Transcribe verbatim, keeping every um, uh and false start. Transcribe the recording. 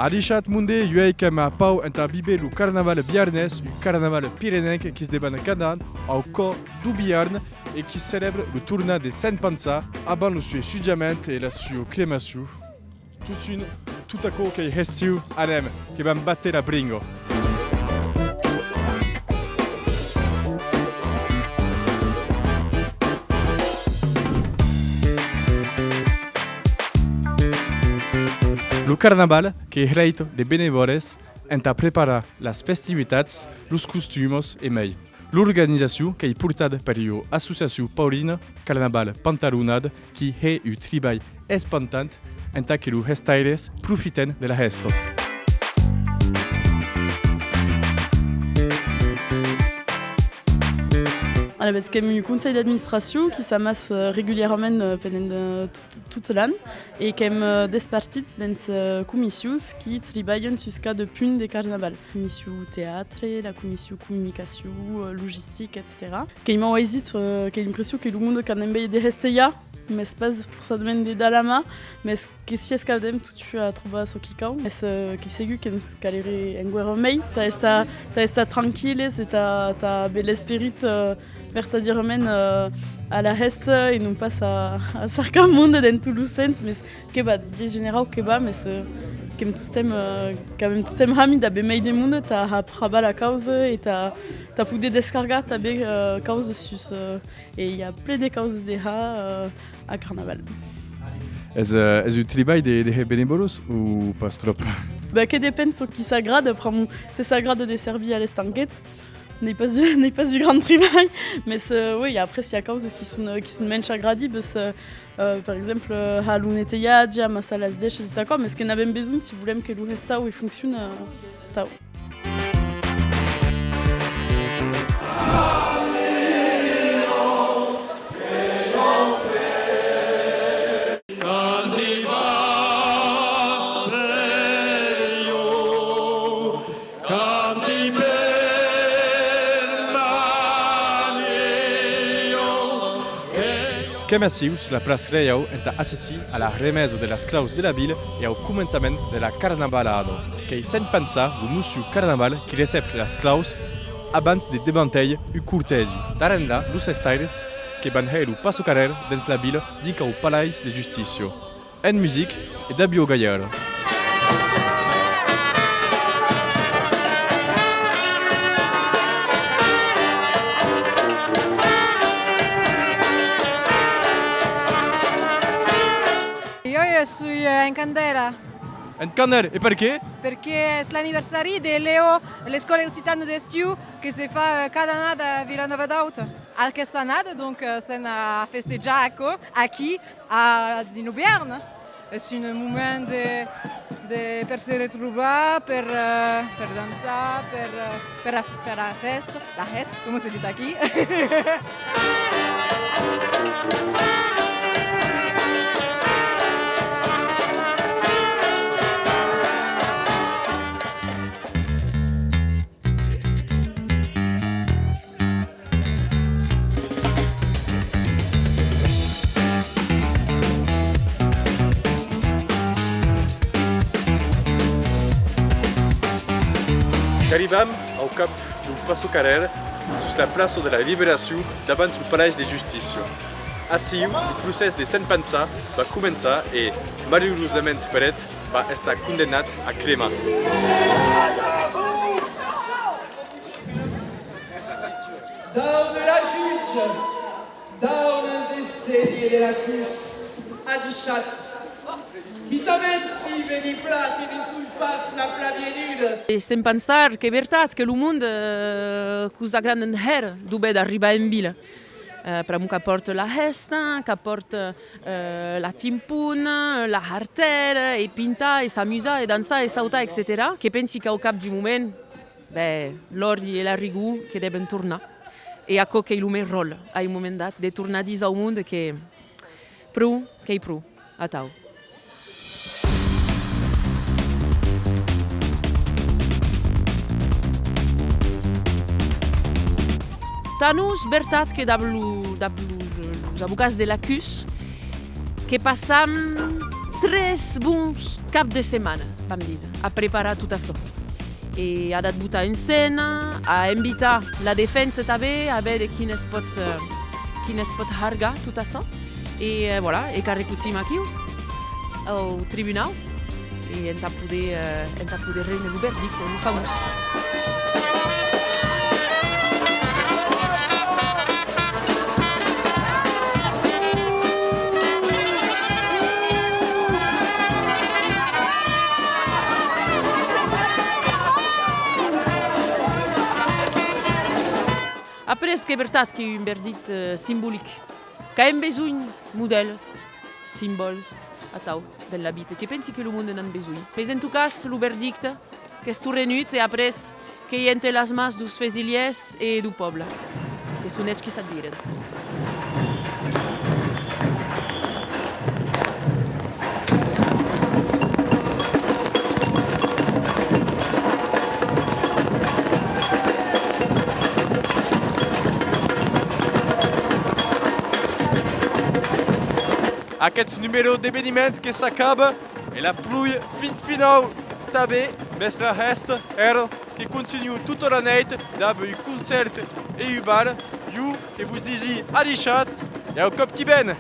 Adishatz monde, uèi qu'èm a Pau entà víver lo carnaval biarnés, un carnaval pirenenc qui's debana cada an au còr deu Biarn e qui celèbra lo tornar de Sent Pançà abans lo sueu jutjament e la sua cremacion. Totun, tot aquò qu'ei hestiu, anem, que vam bàter la bringa. Lo carnaval qu'ei hèit de benevòles entà preparar las festivitats, los costumes e mei. L'organizacion qu'ei portada per ua associacion paulina, Carnaval Pantalonat, qui hè un tribalh espantant entà que los hestaires profiten de la hèsta. Alavetz, qu'èm un conselh d'administracion qui s'amassa, eh, regulierament, eh, pendent, eh, tot, tot l'an e qu'èm, eh, despartits dens, eh, comissions qui tribalhan sus cada punt de carnaval. Comission teatre, la comission comunicacion, eh, logistica, etcetèra. Qu'ei mau aisit, eh, qu'èi l'impression que lo monde qu'an enveja de hestejar, mès pas forçadament de dar la man, mès que siás capdèm totun a trobar çò qui cau, mès, eh, qu'ei segur que'ns caleré enguèra mei, tà estar, tà estar tranquilles e tà, tà aver l'esperit, eh, vertadierament, eh, a la hèsta e non pas a, a cercar monde dens tots los sens, mès que va, de generau que va, mès, eh, qu'èm tostemp, eh, qu'avem tostemp hami d'aver mei de monde tà har pravar la causa e tà, tà poder descargar tanben, eh, causas sus, eh, e i a plen de causas de har, eh, a Carnaval. Es, eh, es un tribalh de, de hèr benevòles o pas tròp? Ben, que depend çò qui s'agrada, pr'amor se s'agrada de servir a l'estanquet, n'ei pas, n'ei pas un grand tribalh, mès, eh, oui, après, s'i a causas qui son, eh, qui son mensh agradibas, eh, eh, per exemple, eh, har lo netejatge, amassar las dèishas e tot aquò, mès que n'avem besonh si volem que lo hestau e fonciona, eh, tau. Qu'èm aciu sus la plaça Reiau entà assistir a la remesa de las claus de la vila e au començament de la carnavalada. Qu'ei Sent Pançà, lo mossur carnaval, qui recep las claus abans de debanteir un cortègi. D'ara endavant, los hestaires que van hèr lo passacarrèr dens la vila dinc au Palais de Justícia. En musica e dab ua galhèra. Jo, jo soi, eh, en candèla. En candèla, e perqué? Perque es l'aniversari de l'E O, l'Escòla Occitana d'Estiu, que se fa, eh, cada annada a Vilanòva d'Auta. Aquesta annada, donc, eh, sèm a festejar aquò aquí, a, dins lo Biarn. Es un moment de, de, per se retrobar, per, eh, per dançar, per, eh, per la, per la fèsta, la hèsta, coma se ditz aquí. Qu'arribam au cap deu passacarrèr sus la plaça de la Liberacion davant lo Palais de Justícia. Aciu, lo procès de Sent Pançà va començar e, malurosament per eth, va estar condemnat a cremar. Dauna la jutja, dauna es escèni de l'acús, adishatz. Quitament si veni plan que ne soi pas la planheruda. E sèm pensar qu'ei vertat que lo monde, eh, que's agrada hèra deu véder arribar en vila. Eh, pr'amor qu'apòrta la hèsta, qu'apòrta, eh, la timpona, la hartèra, e pintar, e s'amusar, e dançar, e sautar, etcetèra. Que pensi qu'au cap d'un moment, ben, l'òrdre e la rigor que deven tornar. E aquò qu'ei lo men ròtle, a un moment dat, de tornar díser au monde que pro, qu'ei pro, atau. Tà nos, vertat que dab lo, dab los, los avocats de l'acús, que passam tres bons cap de setmana, vam díser, a preparar tot açò. E a dat botar en scèna, a invitar la defensa tanben, a véder quin es pòt, eh, quin es pòt hargar tot açò. E, eh, voilà, e qu'arrecotim aquiu, au tribunau, e entà poder, eh, entà poder rendre lo verdicte, lo famós. Après, qu'ei vertat qu'ei un verdicte, eh, simbolic. Qu'avem besonh modèls, simbòls, atau, dens la vita, que pensi que lo monde n'an besonh. Mès en tot cas, lo verdicte, qu'es tot renut e après qu'ei ente las mans deus fesilièrs e deu pòble, que son eths qui s'ac viren. Aqueth numèro d'eveniment que s'acaba e la pluja fin finau tanben, mès la hèsta, era, que continua tota la nèit dab un concèrt e un bal. Jo que vos disi adishatz e au còp qui ven!